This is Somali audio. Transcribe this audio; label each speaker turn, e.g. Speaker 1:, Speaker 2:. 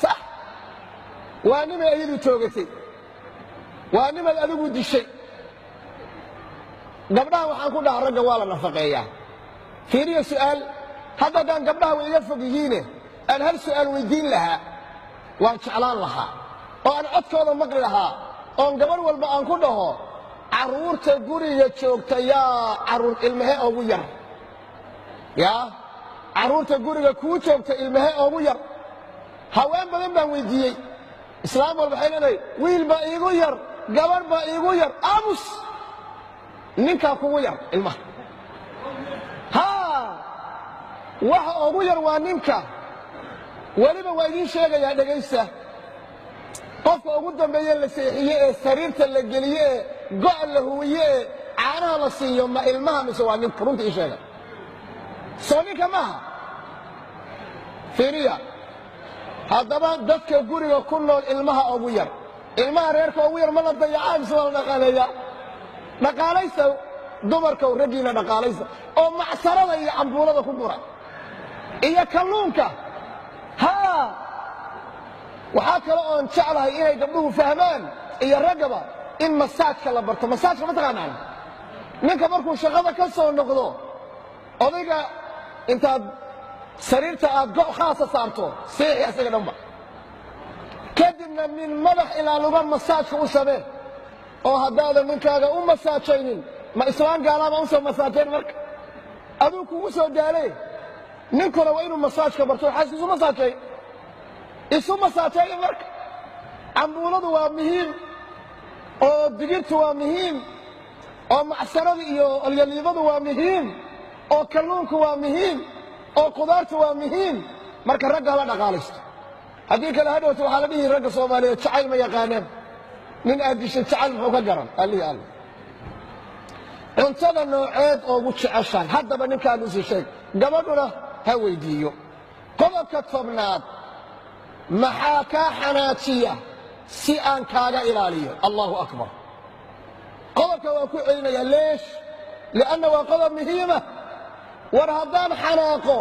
Speaker 1: Sax, waa nimay iyadu toogatay, waa nimaad adigu dishay. Gabdhaha waxaan ku dhaha, ragga waa la nafaqeeyaa. Fiiriya, su'aal hadda haddaan gabdhaha way iga fog yihiine aan hal su'aal weydiin lahaa, waan jeclaan lahaa oo aan codkooda maqli lahaa, oon gabadh walba aan ku dhaho: carruurta guriga joogta yaa carruur ilmahe ugu yar? Yaa carruurta guriga kuu joogta ilmahe ugu yar? Haween badan baan weydiiyey. Islaam walba waxay leedahay: wiil baa iigu yar, gabadh baa iigu yar. Aamus, ninkaa kugu yar ilmaha. Haa, waxa ugu yar waa ninka. Weliba waa idiin sheegayaa, dhegaysta: qofka ugu dambeeye la seexiye ee sariirta la geliye ee go' la huwiye ee caanaha la siiyo, ma ilmaha mise waa ninka? Runta ii sheega. Soo ninka maaha? Fiiriya haddaba, dadka guriga ku nool ilmaha ugu yar, ilmaha reerka ugu yar, ma la dayacaa mise waa la dhaqaaleeyaa? Dhaqaalaysa dumarkow, raggiina dhaqaalaysa oo macsarada iyo cambuulada ku gura iyo kalluunka. Haa, waxaa kale oon jeclahay inay gabdhuhu fahmaan iyo raggaba in masaajka la barto. Masaajka ma taqaanaan? Ninka markuu shaqada ka soo noqdo, odayga intaad sariirta aad go' khaasa saarto, seexi asaga dhanba, kadibna min madax ilaa luga masaajka u samee. Oo haddaadan ninkaaga u masaajaynin, ma islaan gaalaaba u soo masaajayn? Marka aduu kugu soo daale, ninkuna waa inuu masaajka barto, xaaskiisu masaajay, isu masaajeeya. Marka cambuuladu waa muhiim, oo digirtu waa muhiim, oo macsaradu iyo olyaliibadu waa muhiim, oo kalluunku waa muhiim, oo qudaartu waa muhiim. Marka ragga hala dhaqaalaysto, haddii kale hadhowta waxaa la dhihi ragga Soomaaliyeed jacayl ma yaqaanaan. Nin aad dishay jacayl muxuu ka garan? Allihii Alla. Cuntada nooceed oogu jeceshahay haddaba ninkaagu sii sheeg, gabadhuna ha weydiiyo. Qodobka 10aad: maxaa kaa xanaajiya si aan kaaga ilaaliyo? Allahu akbar! Qodobka waan ku celinayaa. Leesh? Lianna waa qodob muhiima. War haddaan xanaaqo